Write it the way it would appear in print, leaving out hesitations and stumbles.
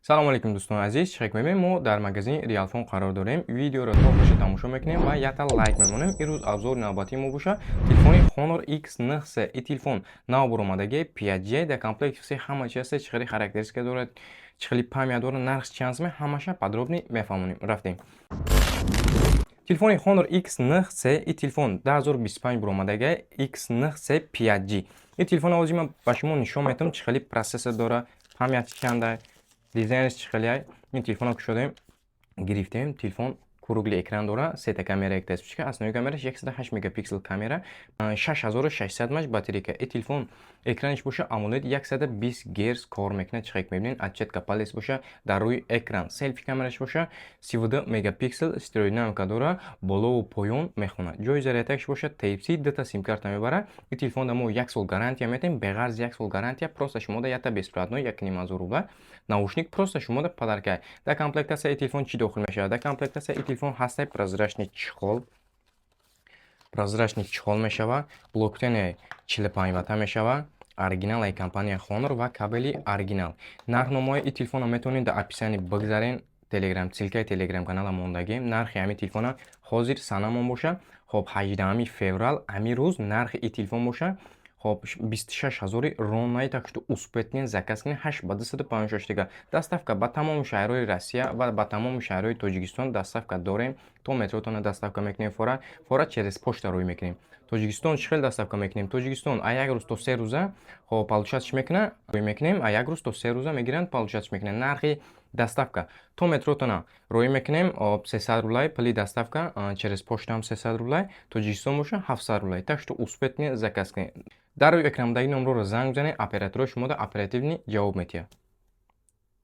Салому алейкум, дӯстони азиз. Чӣ мебинем, мо дар магазини Реалфон қарор дорем. Видеоро то охирша тамошо мекунем ва якта лайк мемонем. Имрӯз обзори навбатии мо боша телефони Honor X9C. И телефон нав баромадаги, 5G, дар комплект все, ҳама чи ҳаста, чӣ хели характеристика дорад, чӣ хели память дорад, нархш чанд сум, ҳамаша подробно мефаҳмонем. Рафтем. Телефони Honor X9C. И телефон 2025 баромадаги, X9C 5G. И телефон ҳозир ман ба шумо нишон медиҳам, чӣ хели процессор дорад, память чанда, дизайнаш чӣ хеле. Ин телефонро кушодем, гирифтем. Телефон круглый экран дора, сета камера, якта вспышка, основной камераш 108 мегапиксел камера, 6600 мАч батарейка. И телефон экранаш боша AMOLED, 120 Гц кор мекунад, чӣ хел мебинед, отпечатка палец боша дар рӯи экран. Селфи камераш боша 32 мегапиксел, стереодинамика дора, болову поён мехонад. Ҷои зарядкаш боша Type-C, дута симкарта мебарад. И телефон да мо як сол гарантия метем, беғарз як сол гарантия. Просто шумо да якта бесплатно 1500 рубла наушник просто шумо да подарка. Дар комплектация и телефон чӣ дохил мешавад? Дар комплектация и телефон ҳастай прозрачный чехол, прозрачный чехол мешава, блок питания 45 ватта мешава, оригиналаи компания Honor ва кабели оригинал. Нархномаи и телефонро метавонед дар описание бигзарен, Телеграм, ссылкаи Телеграм канала мондагем. Нархи ҳамин телефона ҳозир санамон боша, хоб, 18 феврал, ҳамин рӯз нархи и телефон боша, хоб, 26 ҳазори ровно. Так что успеть кунед, заказ кунед. 8 ба 256 дига доставка ба тамоми шаҳрҳои Россия ва ба тамоми шаҳрҳои Тоҷикистон доставка дорем. То метротона доставка мекунем, фора фора через почта рӯй мекунем. Тоҷикистон чӣ хел доставка мекунем? Тоҷикистон а як рӯз то 3 рӯза, хоб, получать мекуна, рӯй мекунем, а як рӯз то 3 рӯза мегиранд, получать мекунанд. Нархи доставка то метротона рӯй мекунем 300 рублай, пули доставка через почтаам 300 рублай, Тоҷикистон боша 700 рублай. Так что успеть кунед, заказ кунед. Дар рӯи экран будаги номерро занг бизанед, операторҳои шуморо оперативно ҷавоб медиҳад.